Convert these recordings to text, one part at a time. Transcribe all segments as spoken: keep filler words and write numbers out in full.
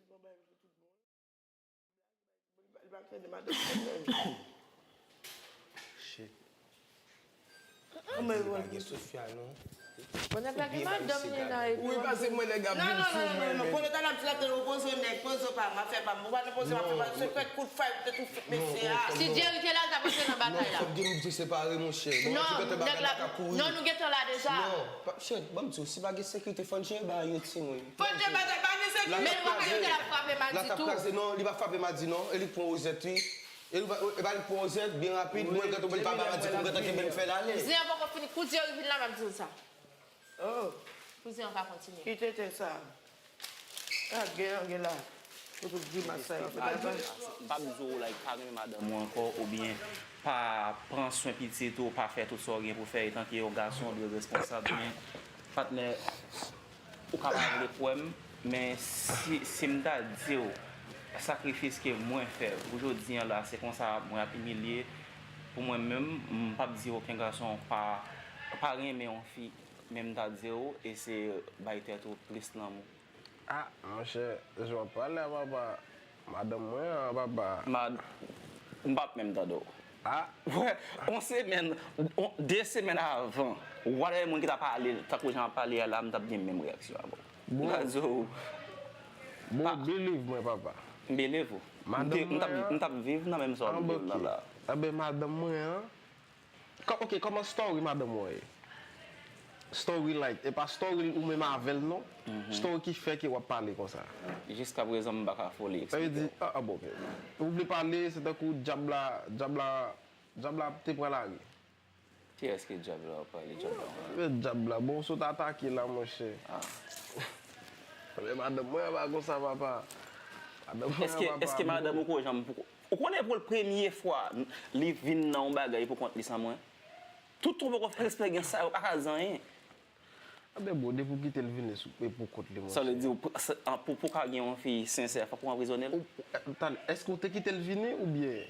Li pa tande madanm li menm. Shit. Anmwey, Rocky. Sofia, non. Bon, nèg la gen madanm li la, epi wi, pase mwen nèg ap vin sou mwen, men. Kote ta la, ti la, te repoze nèg, poze pa, m ap fè pa, m pa repoze, m ap fè pa, se fè kout fay, te tou fout mesye a. Si Jerry te la, l t ap antre nan batay la. Non, fòk gen moun pou separe, monchè. Non, nèg la, non, nou gentan la deja. Non, pa, shit, ban m di w, si pa gen sekirite, fò n jere bagay yo, timoun. Fò n jere bagay, pa gen sekirite. Men w ap di l ap frape Madi tou. La t ap kraze, non, li pa frape Madi, non, e li pran wozèt, wi. E li pa, e pa li pran wozèt, byen rapid, mwen gentan ouvri l pa ba Madi pou m gentan kenbe l fè l ale. Zen an poko fini, kou Jerry vin la, m ap di l sa. Oh. Kou Zen an ka kontinye. Ki tenten sa? Ah, gen an gen la. Pou tout grimas sa yo. M p ap di w, like, pa renmen madanm ou ankò, oubyen pa pran swen pitit ou, pa fè tout sa w gen pou fè, etanke yon gason, w dwe responsab, men patnè, ou ka pa vle kwè m, men si, si m ta di w sakrifis ke mwen fè pou jodi an la, se konsa mwen ap imilye pou mwen menm, m p ap di okenn gason pa, pa renmen yon fi, men m ta di w eseye bay tèt ou plis lanmou. Ah, monchè, jan w ap pale a, papa. Madanm mwen an, papa. Mad-, m p ap menm tande w. Ah. Wè, yon semèn, yon, de semèn avan, whatever moun ki ta pale l, tankou jan w ap pale a la, m t ap gen menm reyaksyon avè w. M ka di w. Bon, believe mwen, papa. M believe ou. M t ap, m t ap viv nan menm sa w ap viv nan la. Anben, madanm mwen an, Kò-, ok, kòman story madanm ou an ye? Story, like, e pa story ou menm avè l non. Story ki fè ke w ap pale konsa. Jiskaprezan m pa ka foli eksplike w. Sa vle di, ah, ah, bon, ok. Ou vle pale, se tankou dyab la, dyab la, dyab la te pran lari. Kiyès ki dyab la w ap pale, dyab la? Men dyab la, bon, w sot atake la, monchè. Ah. Men madanm mwen an pa konsa, papa. Madanm mwen an, papa. Èske, èske madanm ou ko janm poko Ou konnen pou l premye fwa li vin nan yon bagay pou kont li san mwen? Tout tan w poko fè eksperyans sa, yo pa ka di anyen. Anben bon, depi w kite l vini sou, e pou kont li, monchè. Sa vle di, pou, pou, pou ka gen yon fi sensè, fòk ou anprizone l? Ou, talè, èske w te kite l vini oubyen?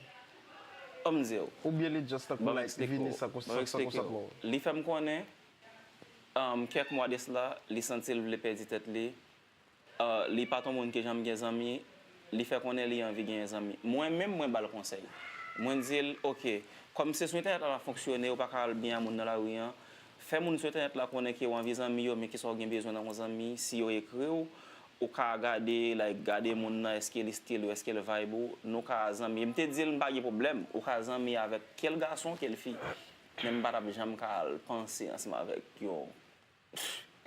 Ban m di w. Oubyen li just tankou, like, vini san kons-, san konsantman w? Li fè m konnen, um, kèk mwa de sila, li santi l vle pèdi tèt li. Ah, li pa t yon moun ki janm gen zanmi, li fè konnen li anvi genyen zanmi. Mwen menm, mwen ba l konsèy. Mwen di l, oke, kòm se sou entènèt la l ap fonksyone, ou pa ka al byen a moun nan lari an, fè moun sou entènèt la konnen ke w anvi zanmi yo, men kisa w gen bezwen nan yon zanmi, si yo ekri w, ou ka gade, like, gade moun nan, èske li still ou, èske l vibe ou, nou ka zanmi. M te di l m pa gen pwoblèm, ou ka zanmi avèk kèl gason, kèl fi. Men m pa t ap janm ka al panse ansanm avèk yon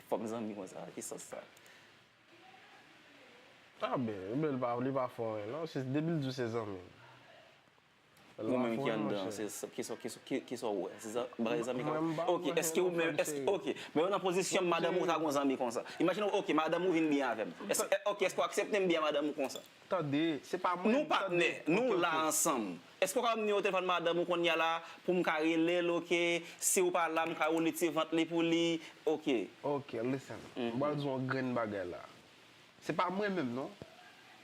Fòm zanmi konsa, ki sans sa? Ah ben, men li pa, li pa fè anyen non, se depi l di w se zanmi m. Ou menm ki anndan, se sa, ki sa, ki sa, ki, ki sa w wè? Se zan-, bagay zanmi ka. Ok, èske ou menm, èske, ok, men nan pozisyon m, madanm ou ta gon zanmi konsa. Imajine w, ok, madanm ou vin byen avè m. Èske, ok, èske w aksepte m byen madanm ou konsa? Tande, se pa mwen. Nou patnè, nou la ansanm. Èske w ka ban m nimewo telefòn madanm ou kounye a la pou m ka rele l, ok? Si w pa la, m ka woule ti vant li pou li, ok. Ok, listen. M pral di w yon grenn bagay la. Se pa mwen menm, non.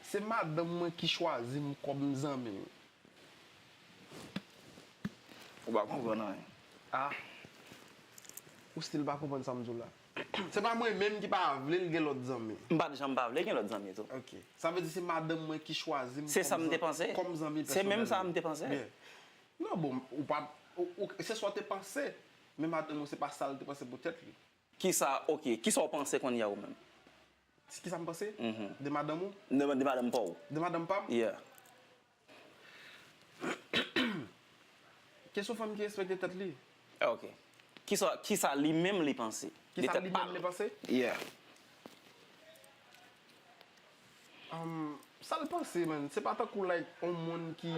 Se madanm mwen ki chwazi m kòm zanmi l. Ou pa konprann anyen. Ah. Ou still pa konprann sa m di w la? Se pa mwen menm ki pa vle l gen lòt zanmi. M pa t janm pa vle gen lòt zanmi tou. Ok. Sa vle di se madanm mwen ki chwazi m kòm zanmi pèsonèlman. Se sa m te panse. Se menm sa m te panse. Byen. Non, bon, ou pa, ou, ou, se sa w te panse, men madanm ou se pa sa l te panse pou tèt li. Kisa, ok, kisa w panse kounye a ou menm? Kisa m panse? De madanm ou? De, de madanm pa w. De madanm pa m? Yeah. Kesyon fanm ki respekte tèt li. Ok. Kisa, kisa li menm li panse de tèt pa l? Kisa li menm li panse? Yeah. Um, sa l panse, man. Se pa tankou, like, yon moun ki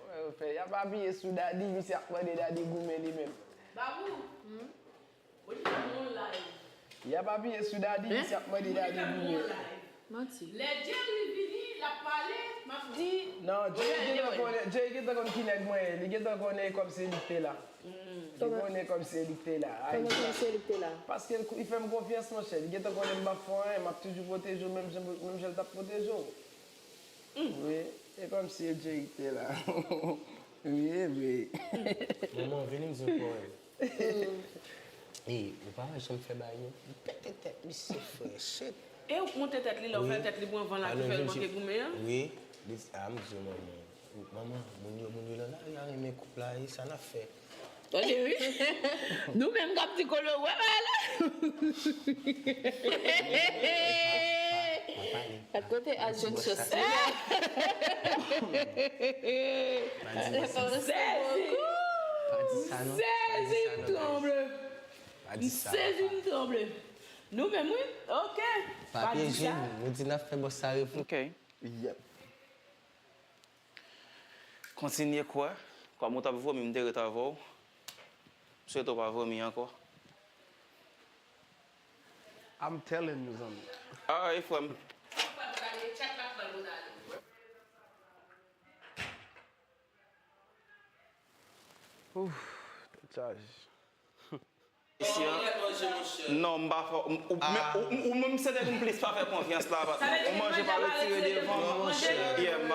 Wè, yo fè. Y ap apiye sou Daddy, misye ap mande Daddy goumen li menm. Babou, ou chita nan yon live. Y ap apiye sou Daddy, misye ap mande Daddy goumen. Manti. Lè Jerry vini, l ap pale, m ap di. Non, Jerry gentan konnen, Jerry gentan konn ki nèg mwen ye. Li gentan konnen kòm se li k te la. Li konnen kòm se li k te la. Kòman kòm se li k te la? Paske l, li fè m konfyans, monchè. Li gentan konnen m p ap fè anyen, m ap toujou pwoteje w menm jan, menm jan l t ap pwoteje w. Wi, e kòmsi e Jerry k te la. Wi, e vre. Manman, vini m di w kòrèk. Ey, ou pa wè jan m fè bagay yo? M pete tèt misye, frè, shit. E ou k monte tèt li, lè w fè tèt li pran van la ki fè l manke goumen an? Wi, li, a, m di w, manman. Manman, moun yo, moun yo nan lari a renmen koup la, e sa n ap fè? Tande wi. Nou menm k ap di kolo wè bagay la. Kote a jwenn chans li? Pa di sa non. Sezi m tranble. Pa di sa. Sezi m tranble. Nou menm wi. Ok. Pa di sa. Nou di n ap fè bòs sa reponn. Ok. Yep. Kontinye kwè, kòm ou t ap vòmi, m te ret avè w. M swete w pa vòmi ankò. I'm telling you, zanmi. Alright, frè m. Ouf, tèt chaje. Isi an. Non, m pa fè. Ou menm se te pou m plis pa fè konfyans la. Ou manje pa retire devan m. Yeah, m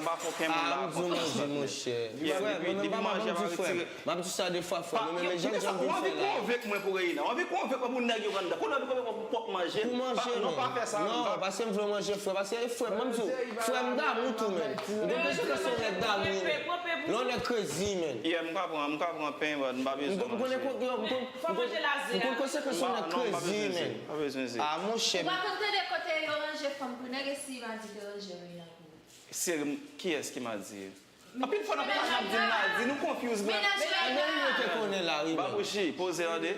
pa fè okenn moun la konfyans. Manje, monchè. Yeah, depi manje pa retire. M ap di sa de fwa, frè. Mwen menm jan jan m vin fè la. Ou anvi konvenk mwen pou reyina. Ou anvi konvenk mwen pou nèg yo pran dam. Kounye a ou anvi konvenk mwen pou pòp manje. Pou manje, non. Non, pa fè sa, non. Paske m vle manje, frè. Paske, frè, mwen m di w, frè, m damou tou, menn. M konn konsekans yon nèg damou, menn. Lè yon nèg crazy, menn. Yeah, m ka pran, m ka pran pen, but m pa bezwen manje. Fò manje laze a. M konn konsekans yon nèg crazy, menn. Pa bezwen ze. A, monchè. Ou pa konn tande kote yo ranje fanm pou nèg e si yo pa di ke ranje reyina pou ou. Seri, kiyès ki mal di? Anpil fwa n ap pale, n ap di m mal di, nou confuse, bro. Menaj reyina. Yo te konnen la, wi, menn. Babouchi, poze, tande.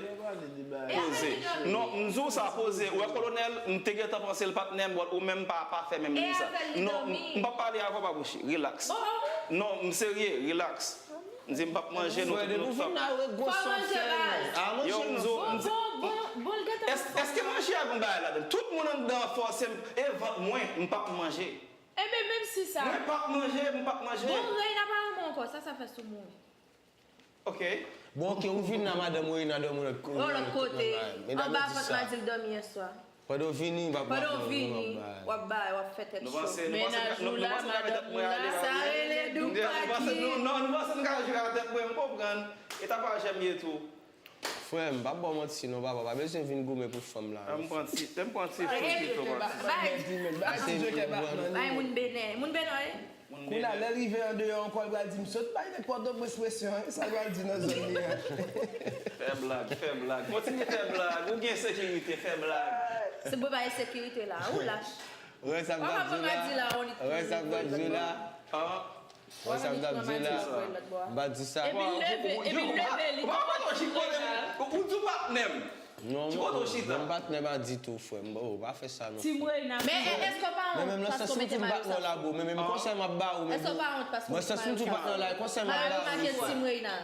Poze. Non, m di w sa, poze. Ou wè kolonèl, m te gentan panse l patnè m, but ou menm pa, pa fè menm li sa. Non, m p ap pale avè w, Babouchi. Relax. Non, m serye, relax. M di m p ap manje, nou tout nou t ap. Yo, m di w, m di, èske manje a gon bagay ladan? Tout moun anndan an fòse m, e vant mwen, m p ap manje. Enben, menm si sa. Mwen p ap manje, m p ap manje. Bon, reyina pa renmen w ankò, sa sa fè sou mouri. Ok. Bon, ok, ou vin la, madanm ou, reyina dòmi lòt kote. Lòt kote. Anba vant m a di l dòmi yèswa. Pandan w vini, w ap. Pandan w vini, w ap bay, w ap fè tèt cho. Mennaj ou la, madanm ou la. Sa rele doupaki. Non, nou panse n ka jwe avèk mwen, m konprann. E ta pa janm ye tou. Frè m, m p ap ba w manti non, papa. Pa bezwen vin goumen pou fanm la. M pran ti, m pran ti fou pito, pati. Bay moun Benè. Moun Benè, wi. Kounye a, lè l rive andeyò ankò, l pral di m sot bay nèg Pòtoprens presyon, wi, sa l pral di nan zòn li a. Fè blag, fè blag. Kontinye fè blag. Ou gen sekirite, fè blag. Se pou bay sekirite la, ou lach. Wè sa m t ap di la. Wè sa m t ap di la. Wè sa m t ap di la. M pa di sa. Epi l leve, epi l leve, li konprann. Ou di w patnè m. Non, mwen menm patnè pa ditou, frè m. Bro, pa fè sa non. Ti Mrena. Men èske w pa wont paske w mete mayo sa sou ou? Men menm nan sans m di m patnè w la, bro, men menm konsèy m ap ba ou, men. Èske w pa wont paske w mete mayo sa sou ou? Mayo manke Ti Mrena.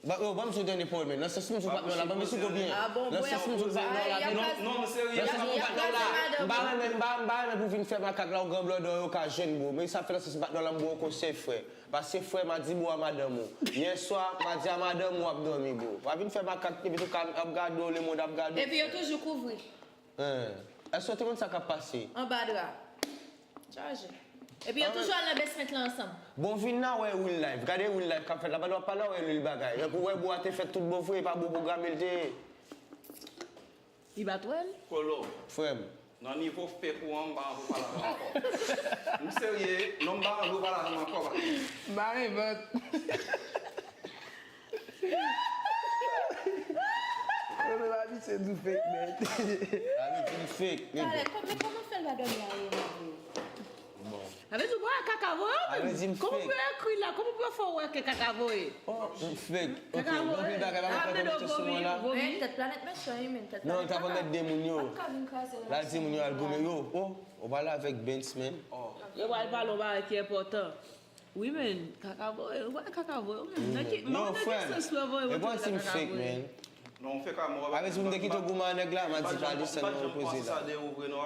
Yo, ban m di w dènye pawòl, men nan sans m di w patnè w la, ban m esplike w byen. Nan sans m di w patnè w la, nan sans m di w patnè w la, m pa renmen, m pa, m pa renmen pou w vin fè makak la, ou gran blòdò yo ka jwenn, bro. Men sa fè nan sans m patnè w la, m ba w konsèy, frè. Pase frè m a di bò a madanm ou. Yèswa, m a di a madanm ou w ap dòmi, bro. Pa vin fè makak, epi tou ka ap gade w, lemonn ap gade w. Epi yo toujou kouvri. Hein. Èske w te konn sa k ap pase? Anba dra. Chaje. Epi yo toujou al nan basement lan ansanm. Bon, vin nan wè real life. Gade real life k ap fèt la. Pandan w ap pale, w wè real bagay. Tankou w wè bò a te fèt tout bon vre, e pa bò pwograme l te ye. Li pa t wè l? Kolo. Frè m. Nan nivo fake ou an, m pa anvi w pale avè m ankò. M serye, non, m pa anvi w pale avè m ankò, patnè. M pa renmen. Mwen menm abitye di w fake, man. Abitye di fake, nigga. Talè, kòman, kòman fè l pa dòmi a reyina vre? Sa vle di w pa wè kaka voye w menm? Kòman pou yo ekri la? Kòman pou yo fè w wè ke kaka voye? Oh, m fake. Ok, gen anpil bagay pa mwen fè konn mete sou mwen la. Men tèt planèt mechan wi, men tèt planèt paka. Non, l t ap anmède moun yo. L al di moun yo al goumen yo. Oh, ou pale avèk Bens, man. Yo pral pale yon bagay ki enpòtan. Wi, men, kaka voye, ou pa wè kaka voye w menm. Nan ki, nan ki sans lè voye w, ou di kaka voye? Non, ou fake a mò. Avèk si m te kite w goumen a nèg la, m a di pa desann nan poze la.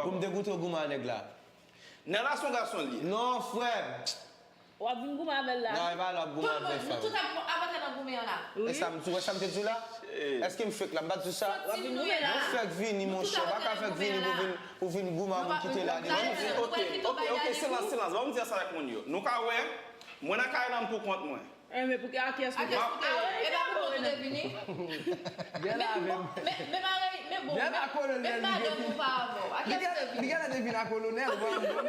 Pou m te kite w goumen a nèg la. Nèg la se yon gason li ye. Non, frè m. W ap vin goumen avè l la. Non, e pa la w ap goumen avè fanm. Nou tout ap, ap antre nan goumen an la. E sa m, ou wè sa m te di w la? Èske m fake la? M pa t di w sa? Sòti nou ye la. Ou fake vini, monchè. Ou pa ka fake vini pou vin, pou vin goumen a moun ki te la deja. Ok, ok, ok, silans, silans. Ban m di sa avèk moun yo. Nou ka wè, mwen nan kay la, m pou kont mwen. Enben, pou ki, a kiyès kote? A kiyès kote? E pa pou kont ou te vini. Vini. Gen la avè m. Men, men, men, men bon, men, men madanm ou pa avè w. A ki astè vini? Li gen la devine a kolonèl, bon, bon.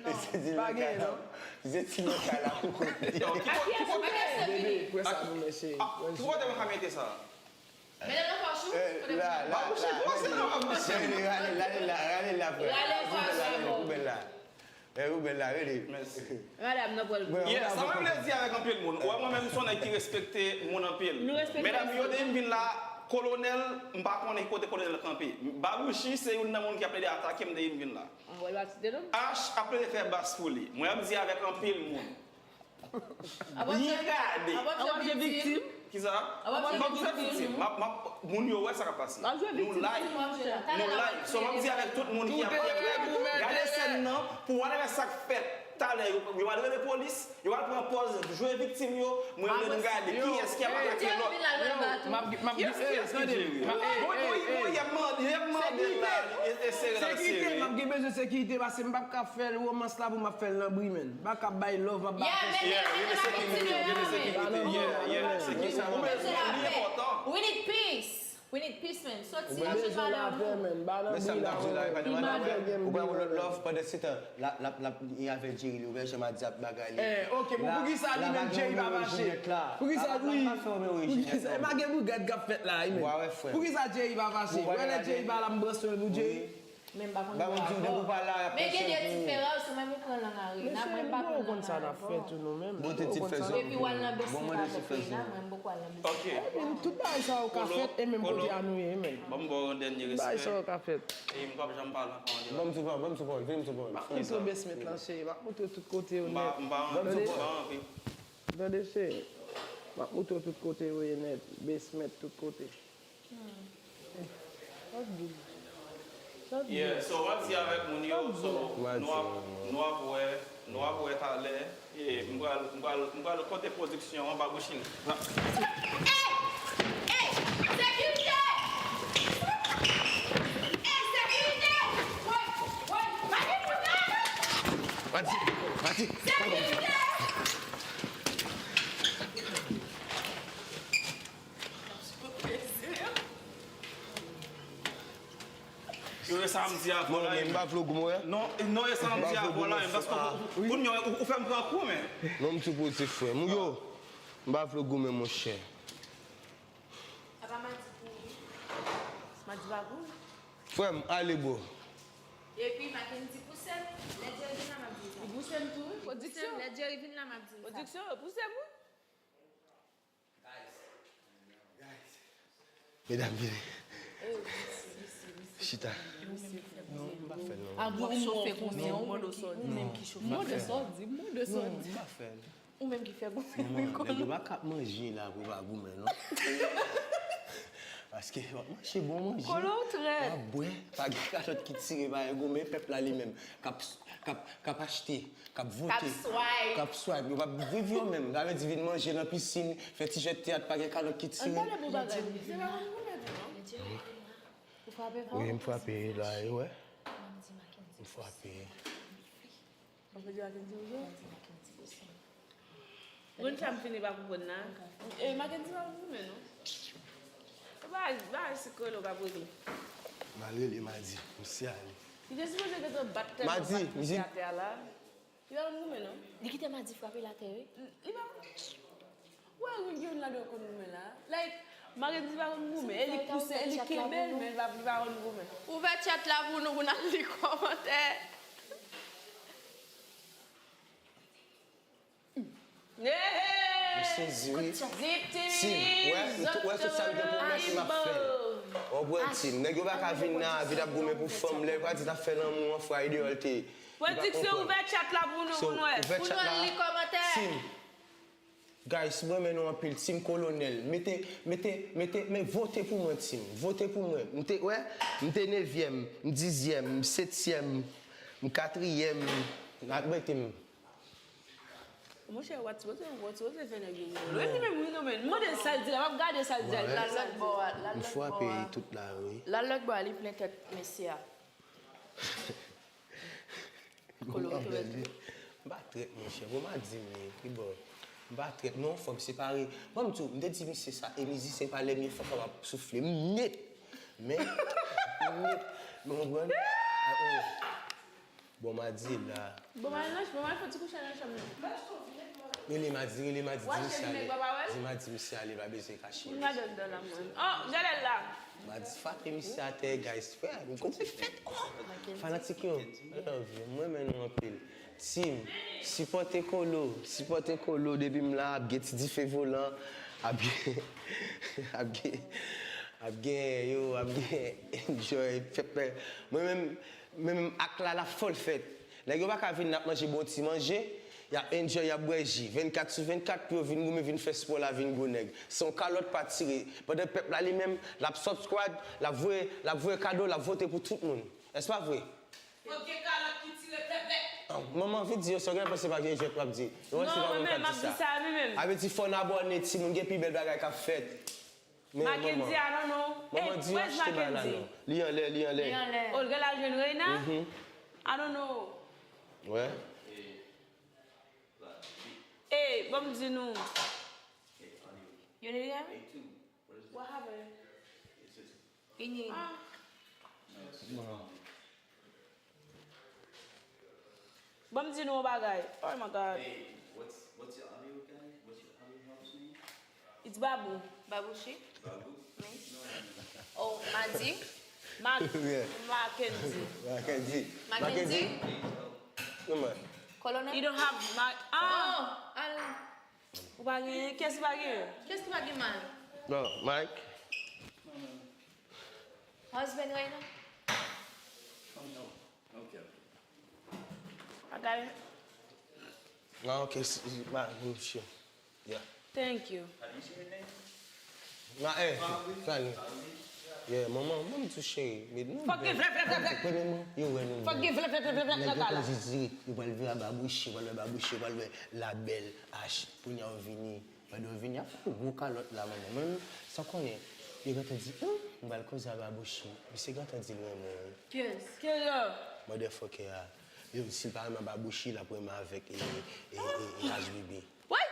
E se ti lokal la. Se ti lokal la pou kote. Yo, ki kote, ki kote? Bebe, pran sa pou mesye. Ki kote mwen ka mete sa? Mete nan pòch ou? Kote m la, la, la, rale la, rale la, rale la, frè. Rale pòch ou. Rale la. Rale la. Mèsi. Madanm nan pral. Yeah, sa mwen vle di avèk anpil moun. Ou wè mwen menm, m se yon nèg ki respekte moun anpil. Medam yo, depi m vin la, kolonèl, m pa konnen ki kote kolonèl kanpe. Babouchi se youn nan moun ki ap plede atake m depi m vin la. Mwen pa site non. H ap plede fè bas pou li. Mwen ap di avèk anpil moun. Byen gade. Ap ap jwe viktim. Kisa? Ap ap jwe viktim. M ap, m ap, moun yo wè sa k ap pase. Nou live. Nou live. So, m ap di avèk tout moun ki ap, ki ap gade sèn nan, pou whatever sa k fèt talè, yo, yo al rele polis, yo al pran pòz jwe viktim yo, mwen vle nou gade kiyès ki ap atake lòt. M ap, m ap, tande, bon, bon, y ap mande, y ap mande la, e, e sere la, sere. M ap gen bezwen sekirite, paske m p ap ka fè romans la pou m ap fè l nan bri, menn. M pa ka bay love, m ap bay sekirite. Yeah, men gen sekirite, gen sekirite. Yeah, yeah, sekirite. Ou bezwen li enpòtan. We need peace. We need peace, man. Soti nan chen madanm ou. Men sa m t ap di la, e pa nan madanm. Ou pral yon lòt love pandan se tan. L ap, l ap, l ap, li avè Jerry, li ouvè jan m ap di ap bagay li. Eh, ok, bon, poukisa li menm Jerry pa fache? Poukisa, wi. Poukisa, e pa gen bougad k ap fèt la, wi, men. Poukisa Jerry pa fache? Wè lè Jerry pa la, m pran swen pou Jerry. Men m pa konn pou avè w. Men gen de diferans, ou menm ou pran lang Arena, mwen m pa pran lang Arena. Bon, te ti fè zòn. Epi w al nan basement avèk Reina, mwen m poko al nan basement. Ok. Tout bagay sa yo ka fèt, e menm kote a nou ye, men. Ban m ba w yon dènye respè. Bagay sa yo ka fèt. E m p ap janm pale ankò an dirèk. Ban m sou pawòl, ban m sou pawòl, vini m sou pawòl. M ap montre w basement lan, cheri. M ap montre w tout kote yo nèt. M pa, m pa anvi, m pa anvi. Tande, cheri. M ap montre w tout kote yo ye nèt. Basement, tout kote. Hmm. Sa k di? Sa k di? Yeah, so, w ap di avèk moun yo, so, nou ap, nou ap wè, nou ap wè talè. E, m pral, m pral, m pral kote pwodiksyon an, Babouchi. Ey! Ey! Sekirite! Ey, sekirite! Woy, woy, pa gen moun la, non! Pati, pati. Sekirite! Yo, e sa m di avè w la. Non, men m pa vle w goumen, wi. Non, non, e sa m di avè w la, men paske ou, ou, ou, ou fè m pran kou, men. Non, m tou pozitif, frè m. Yo, m pa vle w goumen, monchè. Apa Madi kouri? Madi pa kouri. Frè m, ale, bro. Epi, Mackendy pouse m. Lè Jerry vin la, m ap di l sa. Li pouse m tou, wi. Pwodiksyon. Lè Jerry vin la, m ap di l sa. Pwodiksyon, pouse m, wi. Medam, vini. Chita. Non, m pa fè l, non. Ap chofe koumen, ou menm ki chofe. M pa fè l. Ou menm ki fè goumen. Manman, nèg yo pa ka ap manje la pou pa goumen, non. Paske w ap manje bon manje. Kolo w trèt. W ap bwè, pa gen kalòt ki tire, pa gen goumen, pèp la li menm k ap, k ap, k ap achte. K ap vote, k ap swipe, yo p ap viv yo menm. Sa vle di vin manje nan pisin, fè ti jwèt teyat, pa gen kalòt ki tire. Ann pale bon bagay, wi. Se pa konn goumen tou, non. Ou frape fò? Wi, m frape la, e wè. M frape. Ou di Mackendy ou jwe? Moun sa m fini pa konprann la. E Mackendy pa konn goumen, non. E pa, pa sikole w ka poze. M al rele Madi, misye ale. Li te sipoze gentan bat tèlman bat misye atè a la. Li pa konn goumen, non. Li kite Madi frape l atè, wi. Li pa konn. Ou wè, gen youn ladan yo konn goumen la. Like, Mackendy pa konn goumen. E li k pouse, e li k kenbe l, men li pa, li pa konn goumen. Ouvè chat la pou nou, pou n al li kòmantè. M sezi, wi. Tim, wè, wè tout sa m gen pou m fè, m ap fè l. W konprann, Tim? Nèg yo pa ka vin nan avil ap goumen pou fanm, lè yo pa di t ap fè lanmou an, fwa ideyòl te ye. Pwodiksyon, ouvè chat la pou nou, pou nou wè. Pou nou li kòmantè. Tim, guys, mwen renmen nou anpil, Tim Kolonèl. Mete, mete, mete, men vote pou mwen, Tim. Vote pou mwen. M te, wè, m te nevyèm, m dizyèm, m setyèm, m katriyèm. Ak mete m. Monchè, w a sipoze, w a sipoze fè nèg yo wè. Li menm, wi, non, men. Mande l sa l di la, m ap gade sa l di la, l al lòt bò a, l al lòt bò a. M frape tout la, wi. L al lòt bò a, li plen tèt mesye a. Kolo trèt. M pa trèt, monchè. Bon, m a di m li, pi bò. M pa trèt non, fò m separe. Ban m di w, m te di misye sa, e mizisyen pa lè m ye fò fò m ap soufle m nèt. Men, m nèt. Men w konprann? Ah, oh. Bon, m a di la. Bon, m al nan, bon, m al fè ti kouche nan chanm nan. Rele m a di, rele m a di, di misye ale. Di m a di misye ale, pa bezwen kache. M gade anndan la, mwen. Oh, gade l la. M a di, frape misye atè, guys. Frè, m konn se fèt. Oh, fanatik yo. I love you. Mwen renmen nou anpil. Team, sipòte Kolo, sipòte Kolo depi m la, ap gen ti dife volan, ap gen, ap gen, ap gen, yo, ap gen enjoy, fè pè. Mwen menm, mwen menm ak la, la fòl fèt. Nèg yo pa ka vin n ap manje bon ti manje, y ap enjoy, y ap bwè ji, vennkat sou vennkat pou yo vin goumen, vin fè spò la, vin gwo nèg. Se yon kalòt pa tire. Pandan pèp la li menm, l ap subscribe, l ap voye, l ap voye kado, l ap vote pou tout moun. Èske pa vre? Fòk gen kalòt ki tire pèpè. Ah, manman, vin di yo sa, w gen panse pa vye jwèt w ap di. Yo wè se pa mwen k ap di sa. Sa, men menm. A vle di fò n abòne, timoun, gen pi bèl bagay k ap fèt. Men manman. Mackenzie, I don't know. Manman, di yo achte bagay la non. Li anlè, li anlè. Li anlè. Olga la jwenn Reina? Mhm. I don't know. Wè. Eh, ban m di nou. You need him? What happened? Vini. Ban m di nou yon bagay. Oh my God. Hey, what's, what's your audio guy? What's your audio house name? It's Babu. Babushi? Babu? Me? No, no, no. Oh, Madi? Mac. Yeah. Mackenzie. Mackenzie. Mackenzie? Mackenzie? No, man. Colonel? You don't have Mac. Ah! Oh, al- Ou pa genyen? Kiyès ki pa genyen? Kiyès ki pa gen mal? Non, Mike. Husband right now? Ok, ok. Bagay. Ah, ok, si, si, ma, msye. Yeah. Thank you. Ma, eh, Fanny. Yeah, manman, manman tou cheri. Men nou. Fòk gen flè, flè, flè, flè. Premyèman, yo wè nou. Fòk gen flè, flè, flè, flè, flè nan kay la. Nèg yo jis dirèk, yo pral vire a Babouche, yo pral wè Babouche, yo pral wè Labèl, H. Kounye a yo vini. Pandan yo vini, y ap fè yon gwo kalòt la, manman. Mwen menm, sa w konnen, yo gentan di, "Hum, m pral koze a Babouche." Misye gentan di l renmen w. Kiyès? Kiyès? Motherfucker a. Yo, si l pa renmen a Babouche, l ap renmen avèk, e, e, e, e H B B. Woy!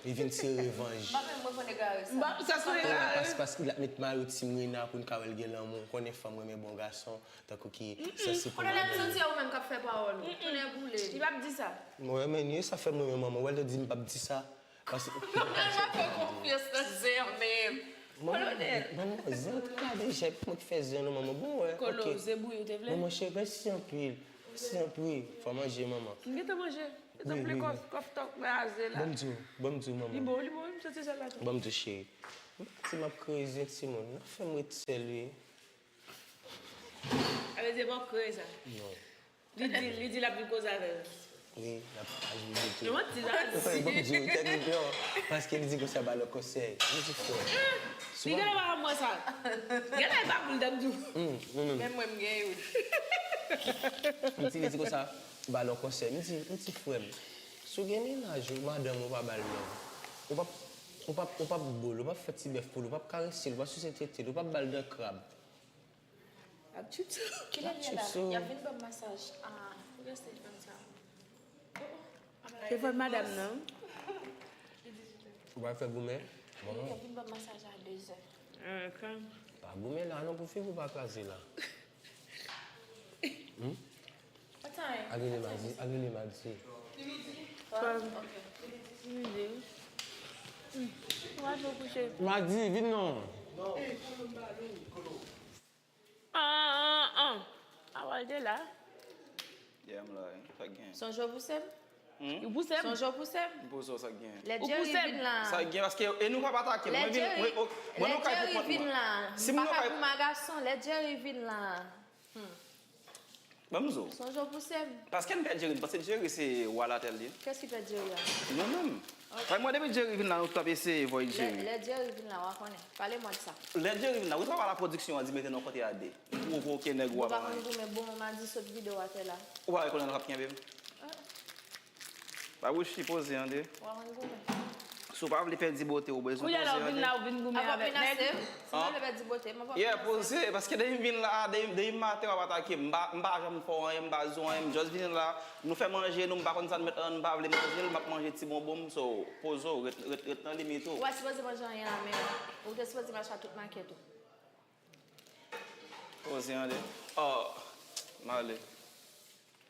Li vin tire revanj. M pa menm mwen konn egare sa. M pa, sa se egare. Pas, paske l ap met mayo Team Reina pou n ka wè l gen lanmou. Konnen fanm renmen bon gason. Tankou ki santi pou mwen. Konnen l ap santi ou menm k ap fè pawòl ou. Tounen boule. Li p ap di sa. Mwen renmen li, sa fè mwen renmen manman. Ou wè l te di m p ap di sa. Paske. Mwen pa fè konfyans nan zen an menm. Kolonèl. Manman, zen an te gade jèp mwen ki fè zen an non manman. Bon, wè, ok. Kolo, ze bouyi ou te vle? Manman cheri, mèsi anpil. Mèsi anpil. Fò manje, manman. M gentan manje. Gentan ple kòf, kòf tòk mwen aze la. Ban m di w, ban m di w, manman. Li bon, li bon, wi, m santi sèl la tou. Ban m di w, cheri. M pa di m ap kreye zen timoun. N ap fè m ret sèl, wi. A vle di, bon, kreye sa. Non. Li di, li di l ap vin koze avè w. Wi, l ap ajoute tou. Yo manti la. Ou fè bon di, tèt li blan. Paske li di konsa ba lòt konsèy. Li di fò. Li genlè pa mwen sa. Genlè pa pou l t ap di w. Hmm, hmm, hmm. Men mwen, m gen youn. M di, li di konsa, ba lòt konsèy. M di, m di, frè m, si w gen mennaj ou, madanm ou pa ba l love. Ou p ap, ou p ap, ou p ap bo l, ou p ap fè ti bèf pou l, ou p ap karese l, ou p ap sise tete l, ou p ap ba l dan krab. Ap tchip sou. Kilè l ye la? Y ap vin ban m masaj a. Kilè se fanm sa? Oh, oh. Se fòt madanm nan. Ou pa fè goumen? Bon. Y ap vin ban m masaj a dezè. Ah, ok. Pa goumen la non pou fiv ou pa kraze la. Hmm? What time? Al rele Madi, al rele Madi. Li midi? Twelve? Ok. Li midi. Hmm. Ou al fè w kouche. Madi, vin non. Ah, ah, ah. Awal te la. Yeah, m la, wi. Sa k gen? Sonje w pouse m? Hmm? Ou pouse m? Sonje w pouse m? M poze w, sa k gen? Lè Jerry vin la. Sa k gen? Paske, e nou p ap atake m. Mwen vin, mwen, mwen, mwen nan kay pou kont mwen. Lè Jerry vin la. Si m nan kay pou m a gason, lè Jerry vin la. Hmm. Ban m di w. Sonje w pouse m. Paske n pè Jerry, paske Jerry se wa latè l ye. Kiyès ki pè Jerry a? Nou menm. Ok. Paske mwen depi Jerry vin la, nou t ap eseye voye Jerry. Lè, lè Jerry vin la, w a konnen. Pale mwen de sa. Lè Jerry vin la, ou travay la pwodiksyon an di mete nou kote a de. Pwovoke nèg ou a pa anyen. Ou pa konn goumen bon, m a di sot videyo atè la. Ou pa wè konnen l ap kenbe m? Ah. Babouchi poze an de. W a konn goumen. Si w pa vle pèdi bote, ou bezwen poze. Kounye a la, w vin la, w vin goumen avèk nèg. Si mwen vle pèdi bote, mwen pa. Yeah, poze, paske depi m vin la, depi, depi maten w ap atake m, m pa, m pa janm fè w anyen, m pa di w anyen, m just vin la, nou fè manje, nou, m pa konn sa n met nan, m pa vle manje l, m ap manje ti bonbon m, so, poze w, ret, ret, ret nan limit ou. Ou pa sipoze manje anyen la menm. Ou te sipoze mache ak tout makèt ou. Poze an de. Oh, m ale.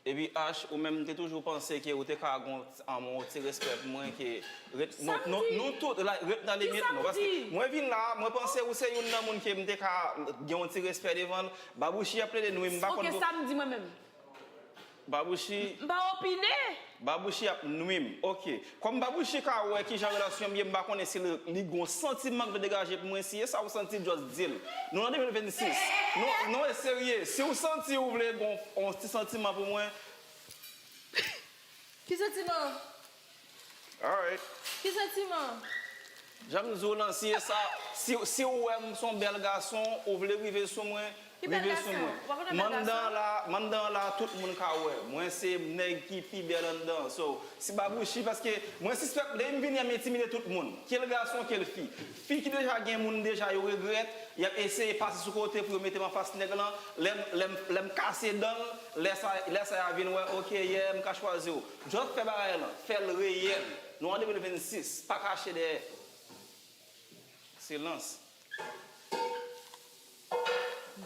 Epi H, ou menm, m te toujou panse ke ou te ka gon, um, yon ti respè pou mwen, ke ret, nou, nou, nou tout, like, ret nan limit nou. Paske mwen vin la, mwen panse ou se youn nan moun ke m te ka gen yon ti respè devan l. Babouchi ap plede nwi m, m pa konn. Ok, sa m di mwen menm. Babouchi. M pa opine. Babouchi ap nwi m. Ok. Kòm Babouchi ka wè kijan relasyon m ye, m pa konnen si li, li gon santiman k vle degaje pou mwen. Si e sa ou santi, just di l. Nou nan de mil vennsis. Non, non, e serye. Si ou santi ou vle gon, on ti santiman pou mwen. Ki santiman? Alright. Ki santiman? Jan m di w lan, si e sa, si, si w wè m se yon bèl gason, ou vle rive sou mwen, rive sou mwen. Mandan la, mandan la, tout moun ka wè. Mwen se nèg ki pi bèl anndan. So, si Babouchi, paske mwen sispèk, depi m vini an, m entimide tout moun. Ke l gason, ke l fi. Fi ki deja gen moun deja, yo regrèt, y ap eseye pase sou kote pou yo mete m anfas nèg lan. Lè m, lè m, lè m kase dan l, lè sa, lè sa y a vin wè, ok, yeah, m ka chwazi w. Just fè bagay lan, fè l reyèl. Nou an de mil vennsis, pa kache dèyè. Silans.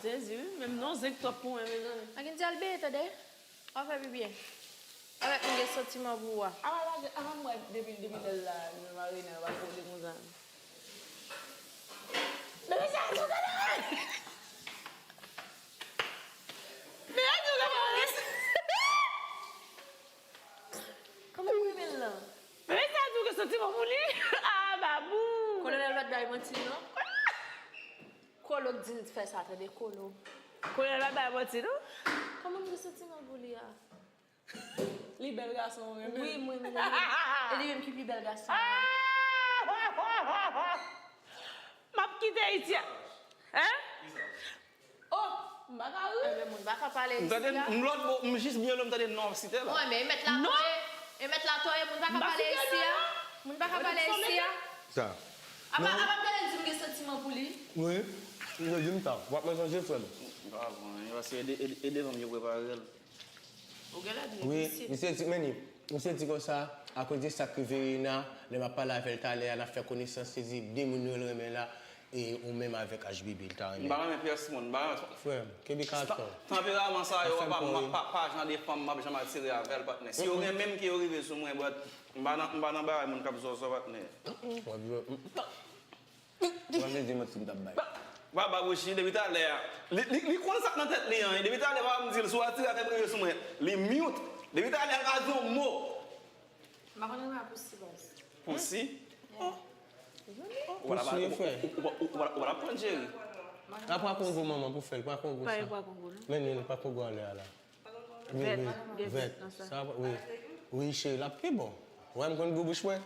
Jezi, wi, menm non, zenk twòp pou mwen, mezanmi. Akin di al beye, tande? W ap fè pi byen. Avèk moun gen santiman pou ou a. Apa lage, apa m wè depi, depi lè l la, li menm ak Rena, yo pa twò de konsa. Bebe sa tou gade mwen! Bebe tou gade mwen! Kòman m renmen l lan? Bebe sa tou gen santiman pou li. Ah, babou! Kolonèl pa t bay manti, non. Kolo k di l fè sa, tande, Kolo. Kolonèl pa t bay manti, non. Kòman m gen santiman pou li a? Li bèl gason, ou renmen l? Wi, mwen renmen l. E li menm ki pi bèl gason. M ap kite Ayiti a. Hein? Oh, m pa ka ri. Enben, moun pa ka pale isi a. M tande, m lòt bò, m jis byen lwen, m tande non ap site la. Wi, men e mèt la toye, e mèt la toye, moun pa ka pale isi a. Moun pa ka pale isi a. Sa. Apa, apa m tande l di m gen santiman pou li. Wi, m te di m sa. W ap manje frè m. M pa pran anyen, paske e de, e de, e devan m yo prepare l. Ou gen lè di. Wi, misye di, men li, misye di konsa, akoz de sa k rive Reina, lè m ap pale avè l talè a, n ap fè konesans, li di de moun yo l renmen la, e ou menm avèk H B B, l ta renmen. M pa renmen pyès moun, m pa renmen. Frè m, kenbe karaktè w. Tanperaman sa yo, pa, pa, pa jan de fanm m ap janm atire avè l, patnè. Si yo renmen m, ke yo rive sou mwen, but m pa nan, m pa nan bagay moun k ap zòzò, patnè. Mwen vle di manti m t ap bay. Ba, ba, Babouchi, depi talè a. Li, li, li konn sa k nan tèt li an, wi. Depi talè, papa m di l, si w atire avè m, rive sou mwen. Li mute. Depi talè, l pa di yon mo. M pa konn renmen a pousi, baz. Pousi? Yeah. Pousi, frè. Ou pa, ou pa, ou pa, ou pa pran Jerry. L ap pran Kongo, manman, pou fè l. Pran Kongo sa. Pa, pa Kongo, non. Men li, li pran Kongo anlè a la. Wi, wi, vèt. Sa, wi. Wi, cheri, l ap pi bon. Ou wè m konn gou bouch mwen.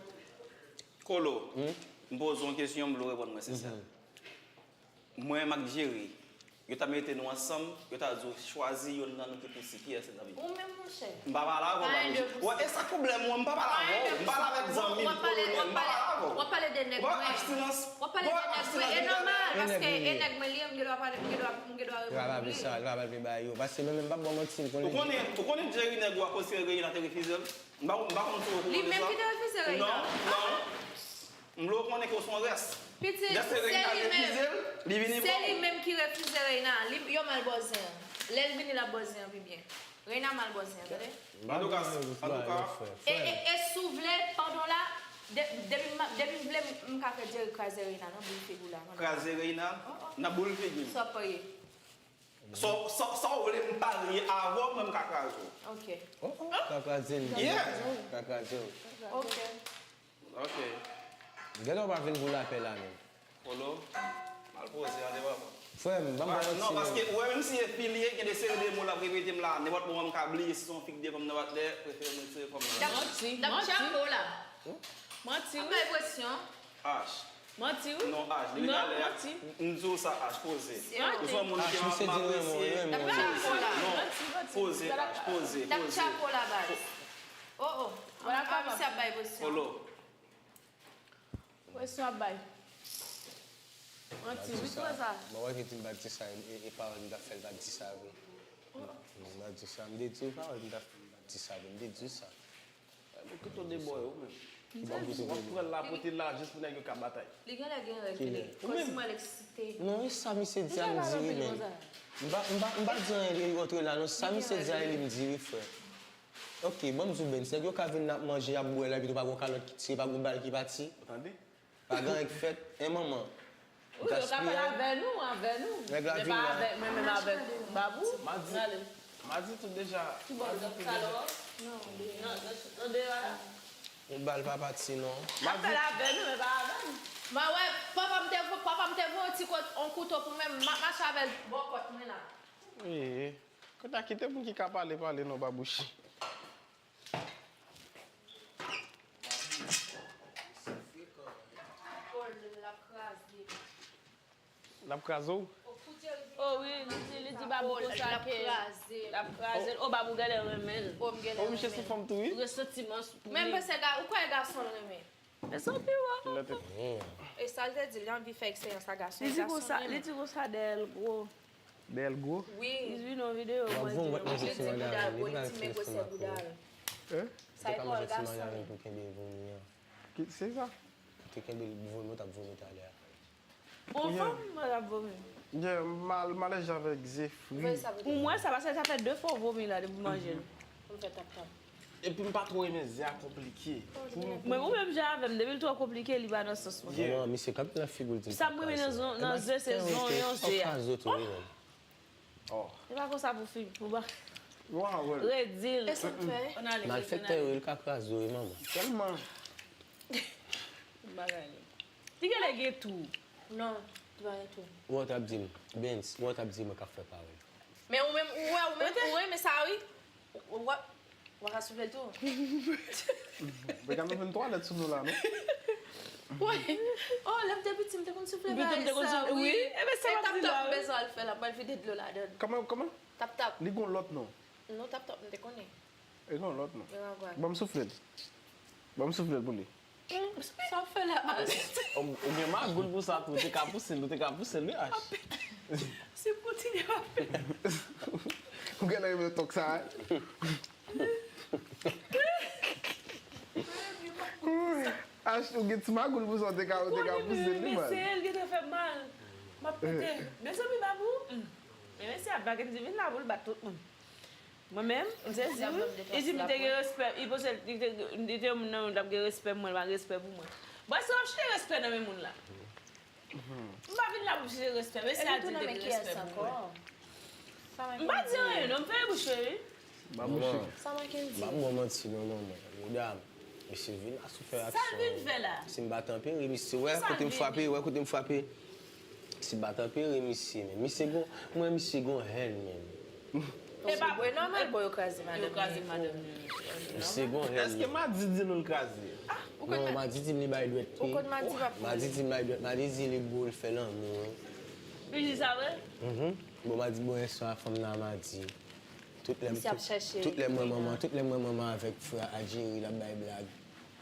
Kolo, m poze w yon kesyon, m vle w reponn mwen sensè. Mwen, m ak Jerry, yo ta mete nou ansanm, yo ta di w chwazi yonn nan nou ki pou si, kiyès nan nou? Ou menm, monchè. M pa pale avè w, Babouchi. Wè, e sa k pwoblèm ou an, m pa pale avè w. M pale avèk zanmi m, kolonèl, m pa pale avè w. W ap pale de nèg mwen. Wè, abstinans. W ap pale de nèg mwen. E nòmal, paske e nèg mwen li ye, m gen dwa pale, m gen dwa, m gen dwa reponn pou li. Li pa vle sa, li pa vle bay yo. Paske mwen menm, m p ap ba w manti, m konnen. Ou konnen, ou konnen Jerry nèg ou a konsidere Reina te refize l? M pa, m pa konn si w okonn de sa. Li menm ki te refize Reina? Non, non. M vle w konnen ke w se yon rès. Pitit, se li menm. Lè se Reina refize l, li vini pran w. Se li menm ki refize Reina. Li, yo mal bòzen an. Lè l vini, l ap bòzen an pi byen. Reina mal bòzen an, tande? Antouka, antouka. E, e, e si w vle, pandan w la, de-, depi m, depi m vle, m, m ka fè Jerry kraze Reina nan boul figi w la, non? Kraze Reina? Nan boul figi m. Sa w parye? Sa, sa, sa w vle m parye avè w, mwen m ka kraze w. Ok. Oh, oh, ka kraze m. Yeah. Ka kraze w. Ok. Ok. Gade w pa vin pou lapè la menm. Kolo, mal poze a devan mwen. Frè m, ban m ba w ti. Non, paske ou wè menm si e fi li ye, gen de seri de mo l ap repete m la, nenpòt moman m ka bliye si se yon fi k devan m nan atè, prefere m retire kò m nan. Manti, manti. Manti, wi. Ap bay presyon. H. Manti, wi. Non, H, depi talè a, m di w sa, H, poze. Ou se yon moun ke m ap apresye. Poze, H, poze, poze. T ap chapo la, baz. Oh, oh. Misye ap bay presyon. Kolo. Kesyon ap bay. Manti, wi, sa. Mwen wè ke di m pa t di sa, e, e pawòl m t ap fè l pa t di sa vre. M pa t di sa, m te di w pawòl m t ap fè l pa t di sa vre, m te di w sa. Ou kite w debòye ou menm. W ap pran l la pote l la jis pou nèg yo ka batay. Li genlè gen règ li. Kòm si mwen l eksite. Non, e sa misye di a m di wi menm. M pa, m pa, m pa di anyen li antre la non, sa misye di a e li m di wi frè. Ok, ban m di w Bens, nèg yo ka vin n ap manje, y ap bwè la epi tou pa gon kalòt ki tire, pa gon bal ki pati. Ou tande? Pa gen anyen k fèt, en manman. Ou yo ka pale avè nou, avè nou. Men pa avè mwen menm avèk Babou. M a di tout deja. M a di tout deja. Yon bal pa pati non. M a pale avè nou, men pa avè m. M a wè papa m te, papa m te voye yon ti kout, yon kouto pou mwen, m ap mache avè l bò kòt mwen la. Ee, kounya kite moun ki ka pale pale non, Babouchi. L ap kraze w? Oh wi, li di, li di Babou konsa ke l ap kraze l. Oh, Babou genlè renmen l. Oh, misye sou fanm tou wi. Resantiman pou li. Men m panse, ou kwè gason l renmen? E sa pi wo. E sa l te di, li anvi fè eksperyans ak gason. Li di konsa, li di konsa dèyè l gwo. Dèyè l gwo? Wi. Li di nan videyo mwen di nou. Li di bouda l gwo, li di men gwosè bouda l. Sa e pawòl gason wi. Ki se sa? Ou te kenbe l vomi, ou t ap vomi talè a. Ou fanm, mwen t ap vomi. Yeah, m al, m alèje avèk ze fri. Ou wè sa, paske sa fè de fwa w vomi la depi w manje l. Pou m fè tap tap. Epi m pa twò renmen ze a konplike. Mwen, ou menm jan avè m, depi l twò konplike, li pa nan sans mwen. Manman, misye kanpe nan figi w di l pa kraze. Sa m renmen nan zon, nan ze, se zonyon ze a. Oh. E pa konsa pou fi, pou ba. Redi l. E sa m fè? Malfektè yo, yo ka kraze w wi, manman. Tèlman. Bagay li. Li genlè gen tou. Non, li pa gen tou. Ou wè w t ap di m, Bens, ou wè w t ap di mwen k ap fè pawòl. Men ou menm, ou wè, ou menm, ou renmen sa wi. Ou wè, w a ka soufle l tou. Mwen ka menm vin twalèt sou nou la, non? Wi. Oh, lè m te piti, m te konn soufle bagay sa, wi. E tap tap m bezwen al fè la, m al vide dlo ladan l. Kòman, kòman? Tap tap. Li gon lòt non. Non, tap tap, m te konnen. Li gon lòt non. Ban m soufle l. Ban m soufle l pou li. Sa w fè la? Ou gen magoul pou sa tou, ou te ka pouse l, ou te ka pouse l wi, Ach. Si m kontinye, m ap pete. Ou genlè renmen tòk sa wi. Ach, ou gen ti magoul pou sa, ou te ka, ou te ka pouse l wi, man. Se l ki te fè m mal. M ap pete. Mezanmi, Babou. Men mesye ap vage, m di vin la pou l bat tout moun. Mwen menm, m sezi wi. Li di m te gen respè, li panse li te, li te yon moun nan moun t ap gen respè pou mwen, li pa gen respè pou mwen. Bon, èske w ap chèche respè nan men moun la? M pa vin la pou m chèche respè, mesye a di l te gen respè pou mwen. M pa di anyen non, m fèmen bouch mwen wi. Ba bouch li. Sa manke m di? M ap ba w manti non, manman. Medam, misye vin la sou fè aksyon. Sa l vin fè la? Si m pa tanpere, misye wè kote m frape, wè kote m frape. Si m pa tanpere misye, men misye gon, mwen misye gon hèn menm. E pa vre, nòmal bon yo kraze madanm li. Yo kraze madanm li. Misye gon hèn. Èske Madi di nou l kraze? Non, Madi di m li bay dwèt pye. Madi di m bay dwèt, Madi di li gwo, l fè lanmou. Li di sa vre? Mhm. Bon, Madi bon yèswa fanm nan Madi. Tout lè m, tout lè m wè manman, tout lè m wè manman avèk frè a Jerry, l ap bay blag.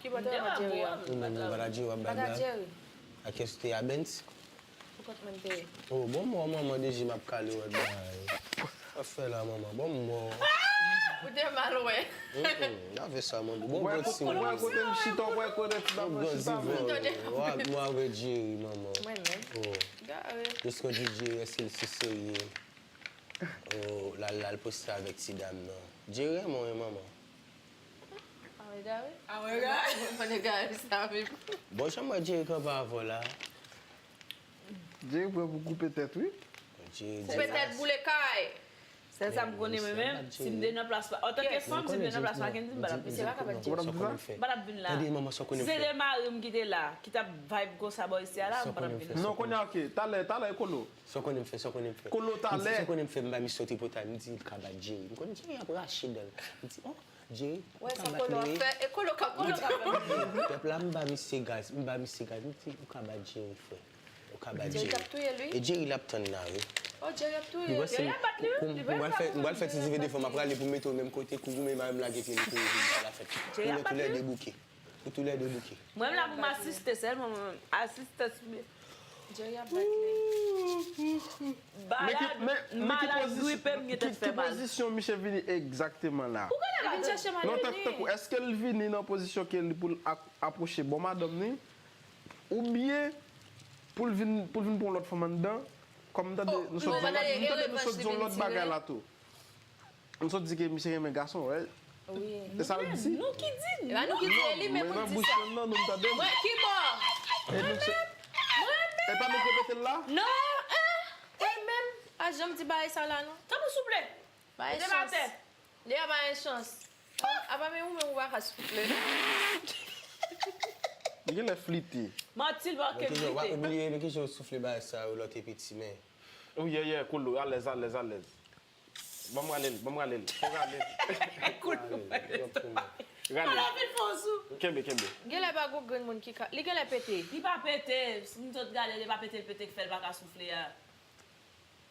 Ki bò te wè Jerry an? Ou menm ou pa t a Jerry w ap bay blag? Pa t a Jerry. A kiyès ou te ye a Bens? Poukont mwen m te ye. Oh, bon, mwen manman deje m ap kale wè bay. Sa fè la manman, bon mò. Ou te mal wè. Lave sa manman. Bon grandivan. Wè kote m chita, wè kote ti bab mwen chita. Wè mwen avè Jerry manman. Mwen menm. Oh. Gare. Jis kon di Jerry èske l si serye. Oh, l al, l al poste avèk ti dam nan. Jerry renmen w wi manman. Awe gare. Awe gare. Mwen egare sa menm. Bon, jan m wè Jerry kanpe avè w la. Jerry prè pou koupe tèt wi. Jerry di. Koupe tèt boule kay. Sèl sa m konnen mwen menm, si m te nan plas pa, antanke fanm, si m te nan plas pa Kendy, m pa t ap vin la. M pa t ap vin la. Si se te mari m ki te la, ki t ap vibe konsa bò isi a la, m pa t ap vin la. Non, kounye a, ok. Talè, talè, Kolo. Sa w konnen m fè, sa w konnen m fè. Kolo talè. M di, sa w konnen m fè, m bay misye yon tripotay, m di l ka bat Jerry. M konnen Jerry ap rache dan l. M di, oh, Jerry, ou ka bat Kolo. Fè, e Kolo ka, Kolo ka fè. Pèp la, m ba misye gaz, m ba misye gaz. M di, ou ka bat Jerry, frè. Ou ka bat Jerry. Jerry t ap touye l, wi. E Jerry l ap tann la, wi. Oh, Jerry ap touye l. Jerry ap bat li, wi. Li pral fè, m pral fè ti dife devan, m ap rale pou m mete w menm kote, kou goumen, m a menm lage pye m kouri vin pa la fèt. Jerry ap bat li. Kounye a toulède bouke. Pou toulède bouke. Mwen menm la pou m asiste sèlman, mwen menm. Asistans mwen. Jerry ap bat li. Men ki, men, men ki pozisyon, ki, ki pozisyon misye vini egzakteman la? Li vin chèche m. Non, tank, tankou, èske l vini nan pozisyon ke li pou l ap, apwoche bò madanm ni? Oubyen pou l vin, pou l vin pran yon lòt fanm anndan? Kòm m tande, nou sot di yon lòt, m tande nou sot di yon lòt bagay la tou. M sot di ke misye renmen gason, right? Wi. E sa l di? Nou ki di. E pa nou ki di, e li menm pou l di sa. Mwen nan bouch mwen nan, nou m tande. Mwen ki bò? E nou se. E pa nou k repete l la? Non, eh, e menm. Pa janm di bagay sa la non. Tanpri souple. Bay chans. Li a bay chans. Apa men ou menm ou pa ka souple. Li genlè flite. Manti l pa ke flite. Obliye, men ki jan w soufle bagay sa yo lè w te piti, men. Wi, yeah, yeah, kolo, alèz, alèz, alèz. Ban m rale l, ban m rale l. Fò rale l. Rale l. Kenbe, kenbe. Genlè pa gon grenn moun ki ka. Li genlè pete. Li pa pete. Si m sot gade, li pa pete, l pete k fè l pa ka soufle a.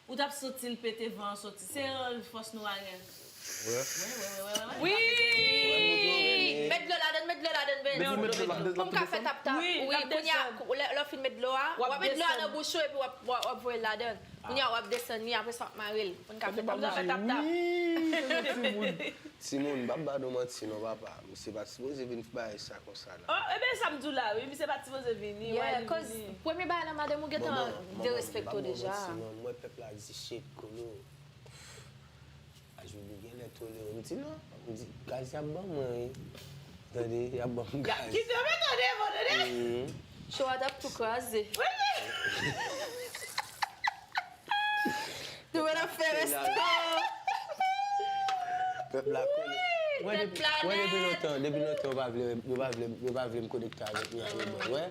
Ou t ap santi l pete, van an soti. Se fòs nou a gen. Wè. Wi! Met dlo ladann, met dlo ladann, Ben. Pou m ka fè tap tap. Wi, kounye a, lè w fin met dlo a, w ap met dlo a nan bouch ou epi w ap, w ap, w ap voye l ladann. Kounye a, w ap desann li, apre sa w ap mare l. Pou n ka fè tap tap. Timoun, m p ap ba nou manti non, papa. Misye pa t sipoze vin bay sa konsa la. Oh, e ben sa m di w la, wi. Misye pa t sipoze vini. Yeah, cause premye bagay la, madanm ou gentan derespekte w deja. Mwen, mwen pèp la di shit, kolo. Ajoubi genlè tolere. M di non. M di, gaz y ap ban mwen, wi. Tande, y ap ban m gaz. Kite men tande, bon, tande. Cho a t ap tou kraze. Nou wè l ap fè resto. Pèp la konnen. Mwen depi lontan, depi lontan yo pa vle, yo pa vle, yo pa vle m konekte avèk Miami Boy, wè.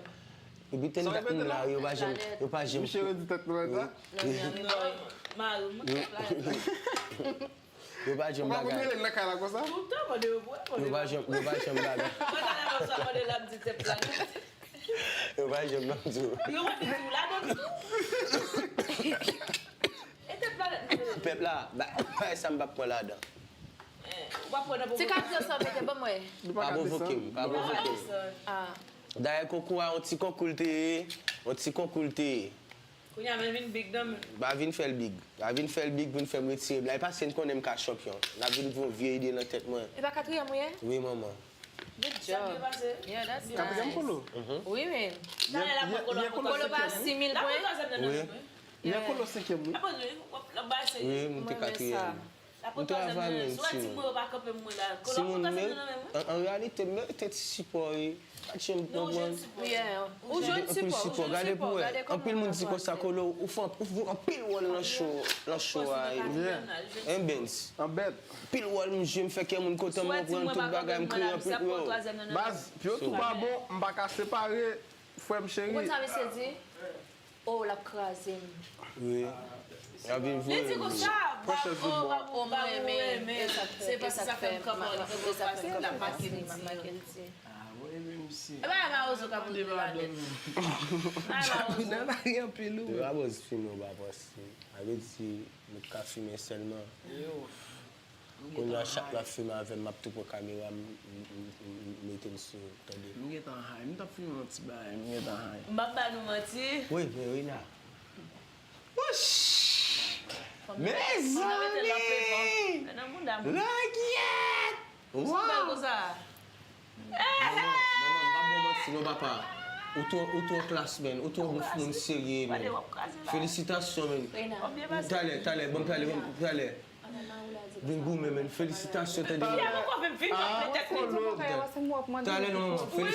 Epi tèt dat moun la, yo pa janm, yo pa janm. Misye redi tèt mwen sa? Non, Miami Boy. Mari m, tèt la. Yo pa janm bagay. Nan kay la konsa? Toutan mande yo pou mande. Yo pa janm, yo pa janm bagay. Mwen ta nan sa mande l ap di tèt la. Yo pa janm nan di. Yo mande tou ladann tou. E tèt la. Pèp la, ba, bay sa m p ap pran ladan. Ou pa pran nan pou. Se ka di sa mete ban mwen. Pa pwovoke m, pa pwovoke m. Ah. Dayè konkou a yon ti konkou l te ye, yon ti konkou l te ye. Kounye a men vin big nan men. Pa vin fè l big. Pa vin fè l big pou n fè m retire m la. E paske n konnen m ka chanpyon. N ap vin voye vye ide nan tèt mwen. E pa katriyèm ou ye? Wi, manman. Good job. Yeah, that's nice. Katriyèm kolo? Wi, men. Talè l ap pran kolo a Kolo pa sis mil pwen. Wi. Lè kolo senkyèm, wi. Wi, m te katriyèm. M travay menm, timoun. Timoun, men, an, an reyalite, m merite ti sipò, wi. Pa t janm konprann. Ou jwenn sipò, ou jwenn sipò, gade pou wè. Anpil moun di konsa, kolo, ou fè, ou jwe anpil wòl nan show, nan show a, wi. An Benz. An bèt. Anpil wòl m jwe, m fè kè moun kontan, m konprann tout bagay, m kreye anpil, wi. Baz, pou yo tou pa bon, m pa ka separe, frè m cheri. Ou konn sa misye di? Oh, l ap kraze m. Wi. L ap vin voye m. Li di konsa, oh, mwen renmen. Se paske sa fè m kanpe, li kanpe, l ap make m di. E pa mawozo k ap boule ladann. Yo pa boz fimen, ou pa panse. Sa vle di, nou ka fimen sèlman. Kounye a chak lè w ap fimen avè m, m ap tou pran kamera m, m, m, m, m mete l sou, tande. M gentan high. M t ap fimen yon ti bagay, m gentan high. M p ap ba nou manti. Wi, men Rina. Wouch! Mezanmi! Lòkyèt! Wow! Manman, manman, m p ap ba w manti non, papa. Ou twò, ou twò klas, man. Ou twò moun serye, man. Felisitasyon, man. Talè, talè, ban m talè, ban m talè. Vin goumen, man. Felisitasyon, tande. Talè non, manman.